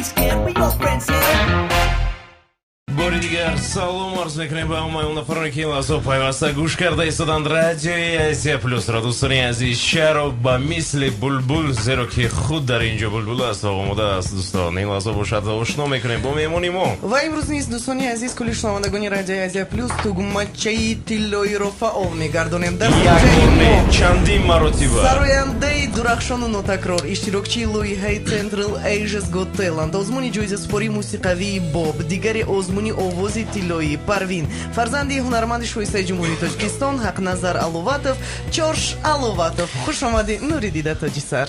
Don't be scared, we your friends here. Бори дигар салом арз мекунем ба ҳамаи он нафароне, ки ин лаҳза пайваста гӯш карда истоданд радиои Азия Плюсро. Дӯстони азиз, чаро ба мисли булбул? Зеро ки худ дар ин ҷо булбул аст ва омода аст. Дӯстон, ин лаҳза бошад, ошно мекунем бо меҳмони мо. Ва имрӯз низ, дӯстони азиз, кулли шунавандагони радиои Азия Плюс, тугмачаи тиллоиро фаъол мегардонем дар Як студияи бор не, мо. чандин маротиба. Сарояндаи дурахшону нотакрор, иштирокчии лоиҳаи Central Asia's Got Talent, озмуни ҷоизасупории мусиқавии Боб, дигари озмуни овози тиллоӣ Парвин, фарзанди ҳунарманди шоистаи Ҷумҳурии Тоҷикистон Ҳақназар Аловатов, Чорш Аловатов. Хуш омадӣ, нури дида, тоҷисар.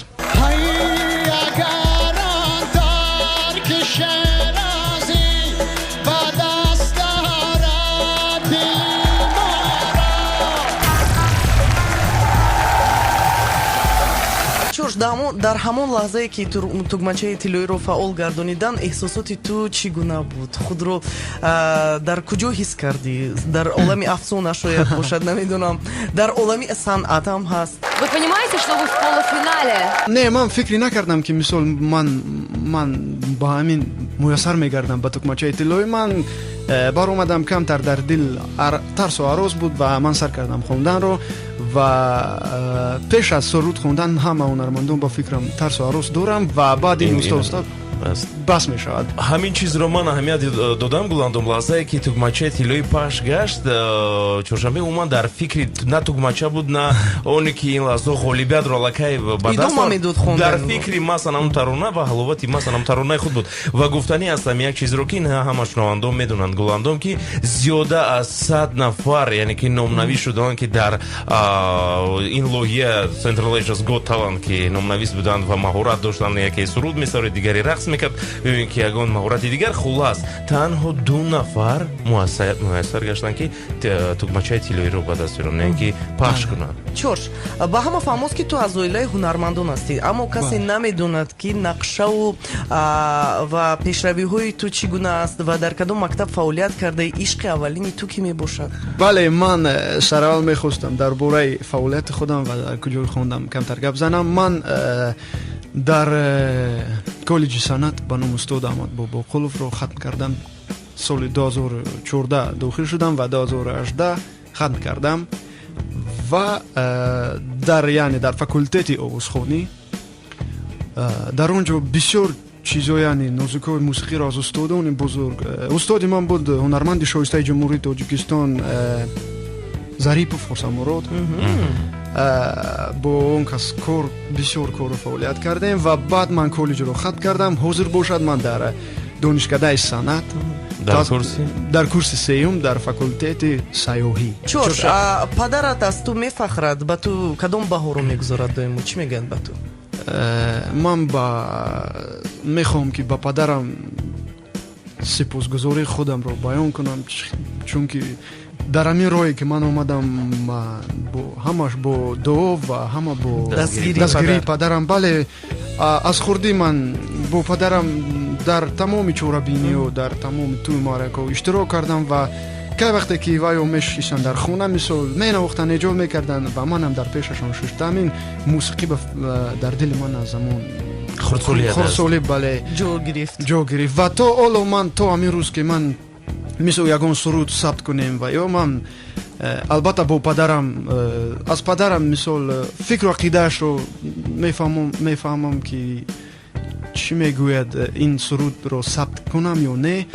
Агар он тарки Шерозӣ ба даст орад дили маро. Чорш, дар ҳамон лаҳзае, ки тугмачаи тиллоиро фаъол гардонидан, эҳсосоти ту чӣ гуна буд? Худро дар куҷо ҳис кардӣ? Дар олами афсона шояд бошад, намедонам, дар олами санъатам ҳаст. Вы понимаете, что вы в полуфинале? Не, ман фикре накардам, ки мисол ман ба ҳамин муяссар мегардам, ба тукмачаи тиллоӣ. Ман баромадам, камтар дар дил тарсу ҳарос буд ва ман сар кардам хонданро ва пеш аз суруд хондан ҳама ҳунармандон, ба фикрам, тарсу ҳарос дорам ва баъд ин уста уста Аст. бас мешавад. Ҳамин чизро ман аҳамият додам, Гуландом. Лаҳзае ки тугмачаи тиллоӣ пахш гашт, Чоршанбе умуман дар фикри на тугмача буд, на оне ки ин лаҳза ғолибиятро аллакай ба даст Идома овард. медод хонданро. Дар фикри масалан ҳамун тарона ва ҳаловати масалан ҳамун таронаи худ буд. Ва гуфтанӣ ҳастам як чизро, ки на ҳама шунавандон медонанд, Гуландом, ки зиёда аз 100 нафар, яъне ки номнавис шуданд, ки дар ин лоиҳа Central Asia's Got Talent, ки номнавис буданд ва маҳорат доштанд. Яке суруд месарид, дигаре рақс мекард ё ин ки ягон маҳорати дигар. Хуллас, танҳо ду нафар муяссар гаштанд, ки тугмачаи тиллоиро ба даст биёранд, яъне ки пахш кунанд. Чорш, ба ҳама фаҳмост, ки ту аз оилаи ҳунармандон ҳастӣ, аммо касе намедонад, ки нақшаву ва пешравиҳои ту чӣ гуна аст ва дар кадом мактаб фаъолият кардаи, ишқи аввалини ту кӣ мебошад? Бале, ман сараввал мехостам дар бораи фаъолияти худам ва дар куҷо хондам камтар гап занам. Ман дар коллеҷи санъат ба номи устод Аҳмад Бобоқуловро хатм кардам. Соли 2014 дохил шудам ва 2018 хатм кардам ва дар, яъне дар факултети овозхонӣ. Дар он ҷо бисёр чизо, яъне нозукҳои мусиқиро аз устодони бузург, устоди ман буд ҳунарманди шоистаи Ҷумҳурии Тоҷикистон Зарипов Хурсамурод. Бо он кас кор, бисёр кору фаъолият кардем ва баъд ман коллеҷро хатм кардам. Ҳозир бошад, ман дар донишкадаи санъат Дар курси? Дар курси сеюм, дар факултети сайёҳӣ. Чорш, падарат аз ту мефахрад? Ба ту кадом баҳоро мегузорад доимо? Чӣ мегӯянд ба ту? Ман ба мехоҳам, ки ба падарам сипосгузории худамро баён кунам, чунки дар ҳамин роҳе, ки ман омадам, ҳамаш бо дуо ва ҳама бо дастгирии дастгирии падар. падарам. Бале, аз хурдӣ ман бо падарам дар тамоми чорабиниҳо, дар тамоми тӯй маъракаҳо иштирок кардам ва кай вақте ки вайо мешишанд дар хона, мисол, менавохтанд, эҷод мекарданд ва манам дар пешашон шушта. Ҳамин мусиқӣ дар дили ман аз замон хурдсолият аст. Хурдсолӣ, бале. Ҷо гирифт. Ҷо гирифт ва то ҳоло ман, то ҳамин рӯз, ки ман мисол ягон суруд сабт кунем ва ё ман албатта бо падарам, аз падарам мисол фикру ақидаашро мефаҳмам, ки чӣ мегӯяд, ин сурудро сабт кунам ё не,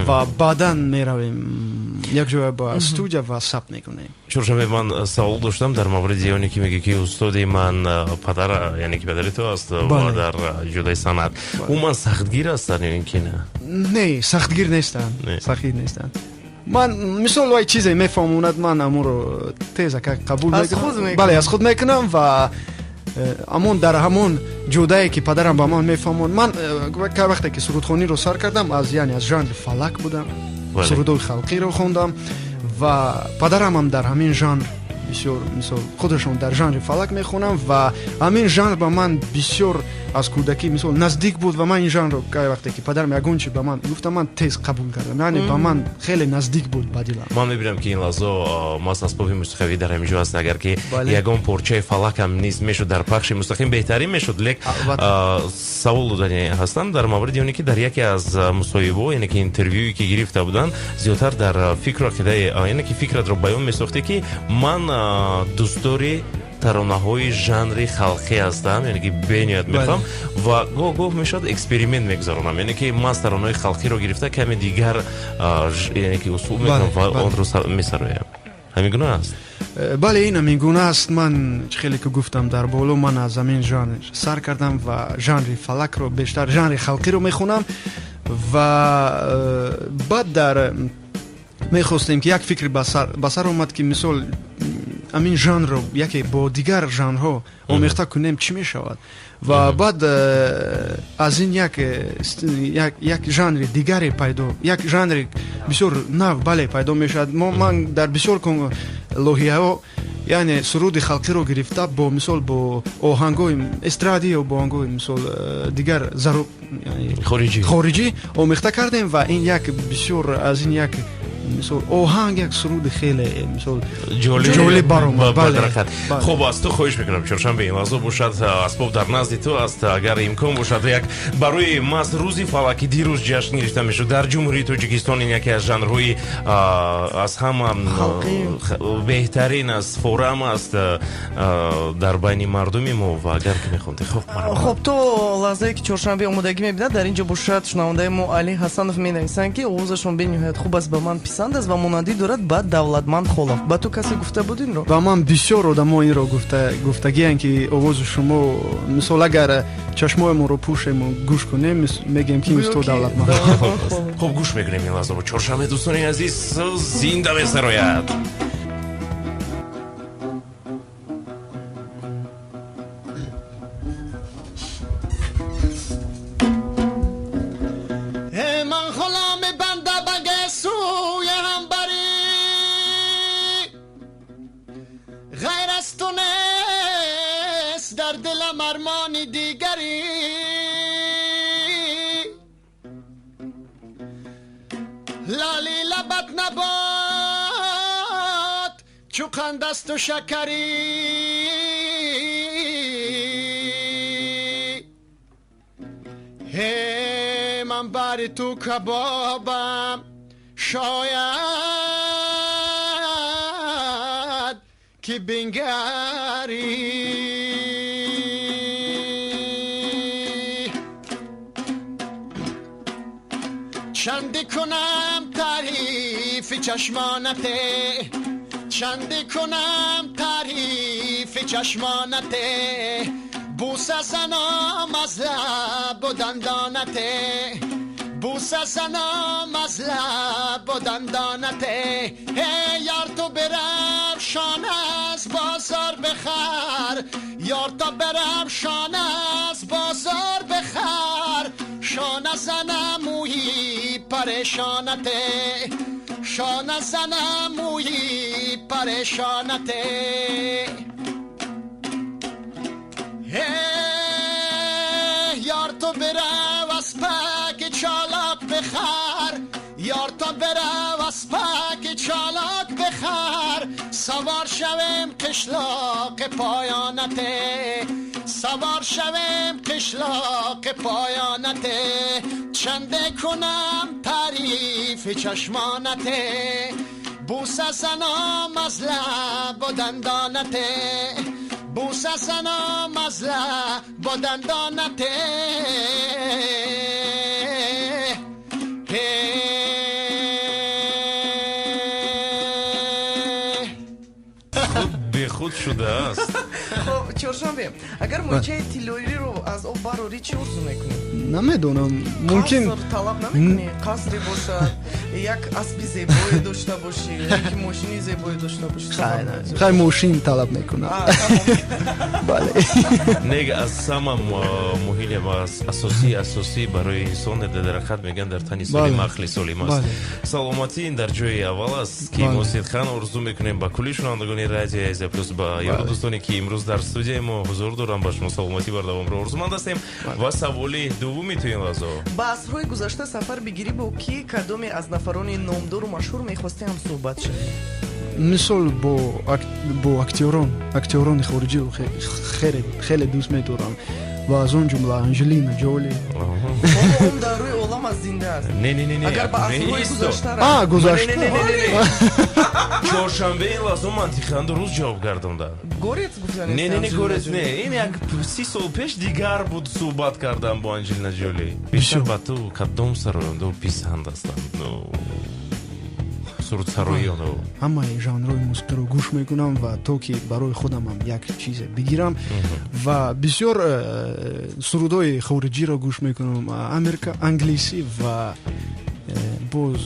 ва баъдан меравем якҷоя ба студия ва сабт мекунем. Чоршанбе, ман савол доштам дар мавриди оне, ки мегӯ, ки устоди ман падар, яъне ки падари ту аст ва дар ҷодаи санъат. Умуман сахтгир ҳастанд ё ин ки не? Не, сахтгир нестанд. Не. Сахтгир нестанд. Ман мисол вай чизе мефаҳмонад, ман амонро тезака қабул Аз мекунам. худ мекунӣ. Бале, аз худ мекунам ва амон дар ҳамон ҷодае, ки падарам ба ман мефаҳмонд. Ман кай вақте ки сурудхониро сар кардам, аз, яъне аз жанри фалак будам, сурудҳои халқиро хондам ва падарамам дар ҳамин жанр бисёр, мисол, худашон дар жанри фалак мехонам ва ҳамин жанр ба ман бисёр аз кӯдакӣ мисол наздик буд ва ман ин жанрро кай вақте ки падарам ягон чи ба ман гуфта, ман тез қабул кардам, яъне ба ман хеле наздик буд ба дилам. Ман мебинам, ки ин лаҳзо мас асбоби мусиқавӣ дар ҳамин ҷо аст. Агар ки ягон порчаи фалакам низ мешуд дар пахши мустақим, беҳтарин мешуд. Лек савол додани ҳастам дар мавриди оне, ки дар яке аз мусоҳибаҳо, яъне ки интервюе ки гирифта буданд, зиёдтар дар фикру ақидаи, яъне ки фикратро баён месохтӣ, ки ман дӯстдори таронаҳои жанри халқӣ ҳастам, яъне ки бениҳоят мехоҳам ва гоҳ-гоҳ мешавад эксперимент мегузаронам, яъне ки ман таронаҳои халқиро гирифта каме дигар, яъне ки усул мекунам ва онро месароям. Ҳамин гуна аст? Бале, ин ҳамин гуна аст. Ман чӣ хеле ки гуфтам дар боло, ман аз ҳамин жанр сар кардам ва жанри фалакро, бештар жанри халқиро мехонам. Ва баъд дар мехостем ки як фикр ба сар омад, ки мисол ҳамин жанрро яке бо дигар жанрҳо омехта кунем, чӣ мешавад. Ва баъд аз ин як жанри дигаре пайдо, як жанри бисёр нав, бале, пайдо мешавад. Ман дар бисёр лоҳияҳо, яъне суруди халқиро гирифта бо мисол бо оҳангҳои эстрадӣ ё бо оҳангҳои мисол дигар хориҷӣ омехта кардем ва ин як бисёр аз ин як мисол оҳанг, як суруди хеле мисол ҷолиб баромад. Хуб, аз ту хоҳиш мекунам, Чоршанбе, ин лаҳза бошад, асбоб дар назди ту аст, агар имкон бошад, як барои мас рӯзи фалаки дирӯз ҷашн гирифта мешуд дар Ҷумҳурии Тоҷикистон. Ин яке аз жанрҳои аз ҳама беҳтарин аст, форам аст дар байни мардуми мо. Ва агар ки мехондӣ, хуб. Хуб, то лаҳзае ки Чоршанбе омодагӣ мебинад, дар ин ҷо бошад шунавандаи мо Али Ҳасанов менависанд, ки овозашон бениҳоят хуб аст, ба ман писанд аст ва монандӣ дорад ба Давлатманд Холов. Ба ту касе гуфта буд инро? Ба ман бисёр одамо инро гуфтагиянд, ки овози шумо, мисол, агар чашмоямонро пӯшему гӯш кунем, мегӯем, ки устод Давлатманд. Хуб, гӯш мекунем ин лаҳзаро. Чоршанбе, дӯстони азиз, зинда месарояд. Қандасту шакарӣ, ҳе ман бари ту кабобам, шояд ки бингарӣ. Чанде кунам таърифи чашмонате, чанде кунам таърифи чашмонате, бӯса занам аз лабу дандонате, бӯса занам аз лабу дандонате. Ёр, ту бирав шона аз бозор бихар, ёр, то бирав шона аз бозор бихар, шона занам мӯи парешонате, шона занам мӯи парешонате. Ёр, ту бирав аз паки чолок бихар, ёр, ту бирав аз паки чолок бихар, савор шавем қишлоқи поёнате, савор шавем қишлоқи поёнате. Чанде кунам таърифи чашмонате, бӯса занам аз лабу дандонате, бӯса занам аз лабу дандонате. Бехуд шудааст. Хуб, Чоршанбе, агар мӯйчаи тиллоиро аз об барорӣ, чӣ орзу мекунӣ? Намедонам, мумкин. Қаср талаб намекунӣ? Қасре бошад, Як аспи зебое дошта бошӣ, ки мошини зебое дошта бошӣ. Хай, мошин талаб мекунам. Бале. Не, аз сама муҳим ва асосӣ барои инсон дар ҳақиқат мегӯянд, дар тани солим ақли солим аст. Саломатӣ ин дар ҷои аввал аст, ки мо сидқан орзу мекунем ба кулли шунавандагони радиои Азия Плюс, ба ёру дӯстоне, ки имрӯз дар студияи мо ҳузур доранд, ба шумо саломатӣ бардавомро орзуманд ҳастем. Ва саволи дуввуми ту ин лаҳзо. Ба асрҳои гузашта сафар бигирӣ, бо ки кадоме аз нафарони номдору машҳур мехостӣ ҳамсӯҳбат шавӣ? Мисол, бо актёрони хориҷӣ хеле дӯст медорам ва аз он ҷумла Анҷелина Ҷоли. Он дар рӯи олам аз зинда аст. Не, не, не, не. Агар ба асрҳои гузашта. А, гузашта. Чоршанбе, ин лаҳзо мантиқан дуруст ҷавоб гардонда. Горец гуфтанест. Не, не, не, горец не, ин як 30 сол пеш дигар буд. Суҳбат кардам бо Анҷелина Ҷоли. Бештар ба ту кадом сарояндао писанд ҳастанд, сурудсароёно? Ҳамаи жанрҳои мусиқиро гӯш мекунам ва то ки барои худамам як чизе бигирам, ва бисёр сурудҳои хориҷиро гӯш мекунам, америка, англисӣ ва боз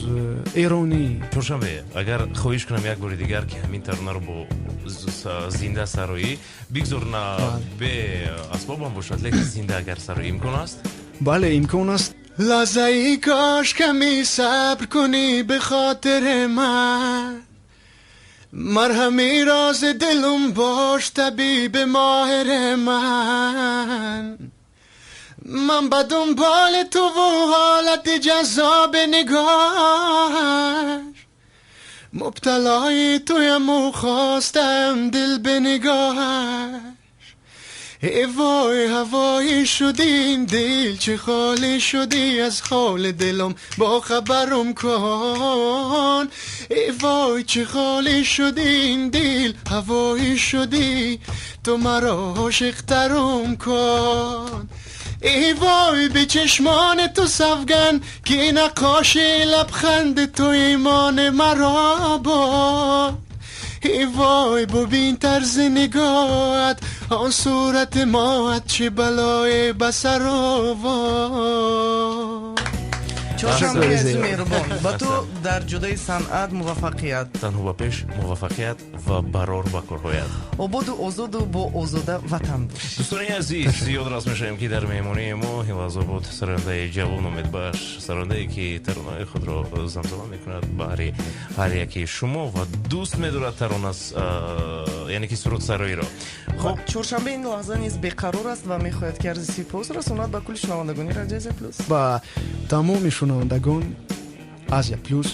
эронӣ. Чоршанбе, агар хоҳиш кунам як бори дигар, ки ҳамин таронаро бо зинда сароӣ, бигзор на бе асбобам бошад, лекин зинда агар сароӣ, имкон аст? Бале, имкон аст. لحظه کاش کمی صبر کنی به خاطر من، مرهمی راز دلم باش، طبیب ماهر من. من به دنبال تو و حالت جذاب نگاهش، مبتلای تویم و خواستم دل به نگاهش. ای وای، هوایی شدی این دل، چه خالی شدی، از حال دلم با خبرم کن. ای وای، چه خالی شدی این دل، هوایی شدی تو، مرا عاشق ترم کن. ای وای، به چشمان تو سوگند که نقاش لبخند تو ایمان مرا برد. ای وای، ببین طرز نگاهت، آن صورت ماهت، چه بلای به سر آورد. Чоршанбе азиз, меҳрубон, ба ту дар ҷодаи санъат муваффақият. Танҳо ба пеш, муваффақият ва барор ба корҳоят. Ободу озоду бо озода ватан бош. Дӯстони азиз, ёдрас мешавем, ки дар меҳмонии мо ин лаҳза буд сарояндаи ҷавон, умедбахш, сарояндае, ки таронаҳои худро замзама мекунад баҳри ҳар яки шумо ва дӯст медорад тарона, яъне ки сурудсароиро. Хуб, Чоршанбе ин лаҳза низ беқарор аст ва мехоҳад, ки арзи сипос расонад ба кулли шунавандагони Радио Азия Плюс. Ба тамоми шунавандагон Азия Плюс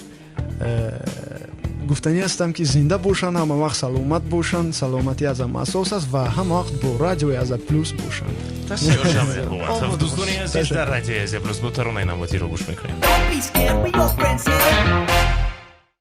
гуфтанӣ ҳастам, ки зинда бошанд, ҳама вақт саломат бошанд. Саломатӣ аз ҳама асос аст ва ҳама вақт бо радиои Азия Плюс бошанд. Дӯстони азиз, дар радиои Азия Плюс бо таронаи навбатиро гӯш мекунем. Don't be scared, we your friends here.